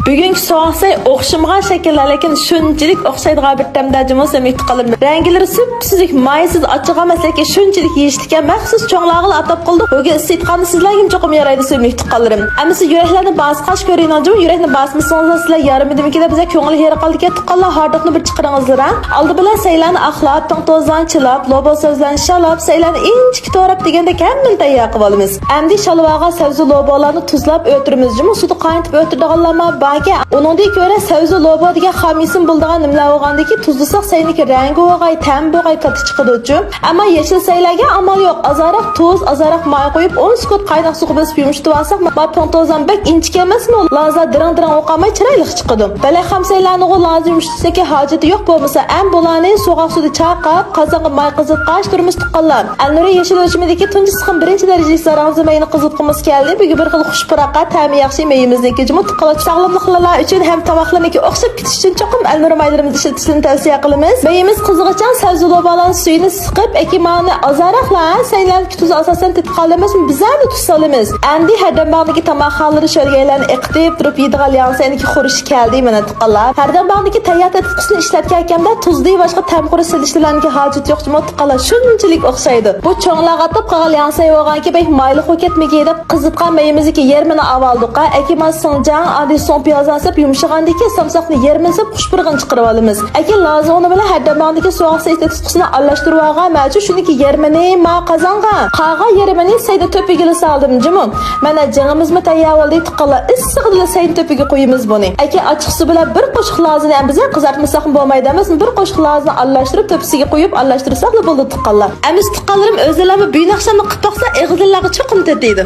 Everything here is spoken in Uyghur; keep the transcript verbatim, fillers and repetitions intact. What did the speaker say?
بۈگۈنكى سوغۇق سەي ئوخشىمىغان شەكىللەر، لېكىن شۇنچىلىك ئوخشايدىغان بىر تەمدە جۇمۇ سۆيۈملۈك تۇغقانلىرىم. رەڭگىلىرى سۈپسۈزۈك، مايسىز، ئاچچىقى ئەمەس، لېكىن شۇنچىلىك يېيىشلىككەن، مەخسۇس چوڭلارغىلا ئاتاپ قىلدۇق. بۈگۈن ئىسسىتقاندا سىزلەرگىمۇ چوقۇم يارايدۇ سۆيۈملۈك تۇغقانلىرىم. ئەمىسە يۈرەكلەرنى باسقاچ كۆرۈڭلار جۇمۇ، يۈرەكنى باسمىسىڭىزلا سىلەر يارىمىدىمىكىن دەپ بىزلەر كۆڭۈل ھېرى قالدىكەن تۇغقانلار، ھاردۇقنى بىر چىقىرىڭىزلار ھە. ئالدى بىلەن سەيلەرنى ئاقلاپ، تىڭ توزان چىلاپ، لوبا سەۋزىلەرنى شالاپ، سەيلەرنى ئىنچىكە توراپ دېگەندەك ھەممىنى تەييار قىلىۋالىمىز. ئەمدى شالۋاغا سەۋزە لوبالارنى تۇزلاپ ئۆتۈرىمىز جۇمۇ، سۇدا قاينىتىپ ئۆتۈرىدىغانلارمۇ باركەن. ئۇنىڭدىن كۆرە سەۋزە لوبا دېگەن خام ئېسىم بولىدىغان نېمىلەر بولغاندىكىن تۇزلىساق سەينىڭكى رەڭگى بولغاي، تەم بولغاي كاتتا چىقىدۇچۇ. ئەمما يېشىل سەيلەرگە ئامال يوق، ئازراق تۇز، ئازراق ماي قويۇپ، ئون سېكۇنت قايناق سۇغا بېسىپ يۇمشىتىۋالساق، ما پىڭ توزان بەك ئىنچىكە ئەمەسمۇ، لازا دىرىڭ-دىرىڭ ئوقالماي چىرايلىق چىقىدۇ. بەلەن خام سەيلەرنىغۇ لازا يۇمشىتىشتىكى ھاجىتى يوق، بولمىسا ئەم بۇلارنى سوغۇق سۇدا چايقاپ، قازانغا ماي قىزىتقاچ تۇرىمىز تۇغقانلار. ئەلنۇرى يېشىل ئۆلچىمىدىكى تۇنجى سىقىم بىرىنچى دەرىجىلىك زاراڭزا مېيىنى قىزىتقۇمىز كەلدى. بۈگۈن بىر خىل خۇش پۇراققا تەمى ياخشى مېيىمىزنىڭكى جۇمۇ تۇغقانلار، ساغلاملىقلار ئۈچۈن ھەم تاماقلىرىنىڭكى ئوخشاپ كېتىشى ئۈچۈن چوقۇم ئەلنۇرى مايلىرىمىزنى ئىشلىتىشنى تەۋسىيە قىلىمىز. مېيىمىز قىزىغىچە سەۋزە لوبالارنىڭ سۈيىنى سىقىپ، ئەكىمانى ئازراقلا سەيلەنكى تۇزى ئاساسەن تېتىپ قالىمىز، بىزەرنى تۇز سالىمىز. ئەمدى ھەردەم باغدىكى تاماقخانىلىرى شۆلگەيلەرنى ئېقىتىپ تۇرۇپ يەيدىغان لياڭسەينىڭكى خۇرۇشى كەلدى، مانا تۇغقانلار. ھەردەم باغدىكى تەييار تېتىتقۇسىنى ئىشلەتكەن ئەكەمدە تۇزدىن باشقا تەم قۇرۇش سېلىشتۇرۇلارنىڭكى ھاجىتى يوق جۇمۇ تۇغقانلار، شۇنچىلىك ئوخشايدۇ. بۇ چوڭلارغا ئاتاپ قالغان لياڭسەي بولغانكى بەك مايلىق بولۇپ كەتمىگەي دەپ قىزىتقان مېيىمىزدىكى يېرىمىنى ئاۋالدۇق. ئەكىمان سىڭجاڭ، ئاندىن سوڭ پىيازنى سېلىپ يۇمشىغاندىكى سامساقنى يېرىمىنى سېلىپ خۇش پۇرىقىنى چىقىرىۋالىمىز. ئەكى لازا ئۇنى بىلەن ھەردەم باغدىكى سوغۇق سەي تېتىتقۇسىنى ئارىلاشتۇرۇۋالغان مەچۇ شۇنىڭكى يېرىمىنى ما قازانغا، قالغان يېرىمىنى سەينىڭ تۆپىگىلا سالدىم جۇمۇ. مانا جېڭىمىزمۇ تەييار بولدى تۇغقانلار، ئىسسىقىدىلا سەينىڭ تۆپىگە قويىمىز بۇنى. ئەكى ئاچچىق سۇ بىلەن بىر قوشۇق لازىنى ھەم بىزگە قىزارتمىساقمۇ بولمايدۇ ئەمەسمۇ، بىر قوشۇق لازىنى ئارىلاشتۇرۇپ تۆپىسىگە قويۇپ ئارىلاشتۇرساقلا بولدى تۇغقانلار. ئەمىسە تۇغقانلىرىم ئۆزلىرىمۇ بۈگۈن ئاخشاملىق قىلىپ باقسا ئېغىزلىرىغا چوقۇم تېتىيدۇ.